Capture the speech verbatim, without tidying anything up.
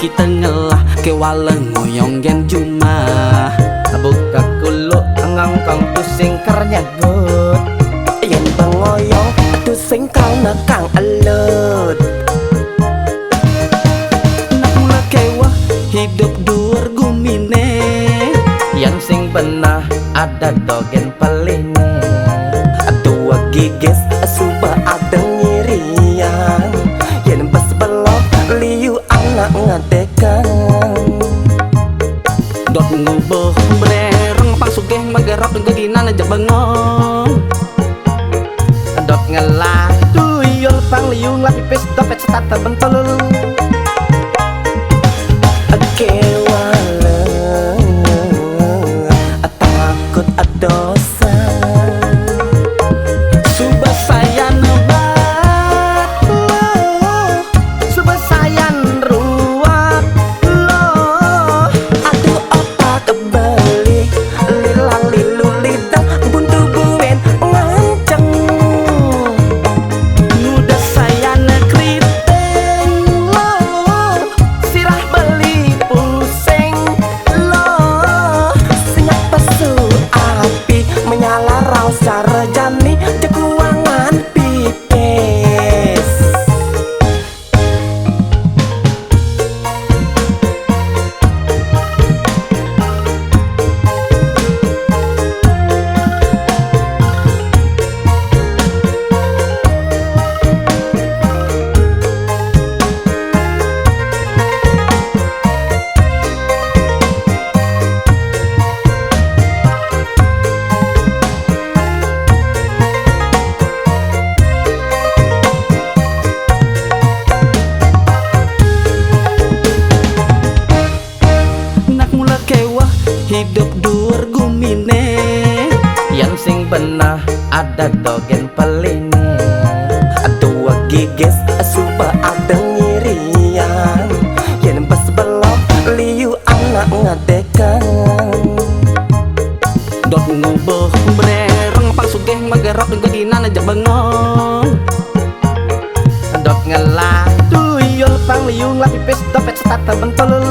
Kita ngelah ke waleng ngoyong gen jumah. Buka kulu ngongkong tusing ker nyegut. Yen bengoyong tusing kal nekang elut. Nak mula kewah hidup dur gumine. Yang sing benah ada dogen peline. Dua gigis suba ada ngirian. Yen bes belok liu anak ngedekan. Dot ngubuh bereng pang sugih megerok geginan aja bengong. Dot ngelah tuyul pang liu ngelah pipis dopet setat bentul. Kewala takut dosa. Suba sayan bat lo, suba sayan ruwet lo. Aduh otak beli, lila lilu lidang buntu buen nganceng. Nuda sayan keriting lo, sirah beli pusing lo. Senyap pesu api menyala raus cara jani jekuangan pipis. Nak mula kewah hidup dur gumine. Yang sing benah ada dogen peline. Dua gigis suba ada ngirian. Yen bes belok liu anak ngedekan. Dot ngubuh bereng pang sugih megerok geginan aja bengong. Dot ngelah tuyul pang liu ngelah pipis dopet setat bentul.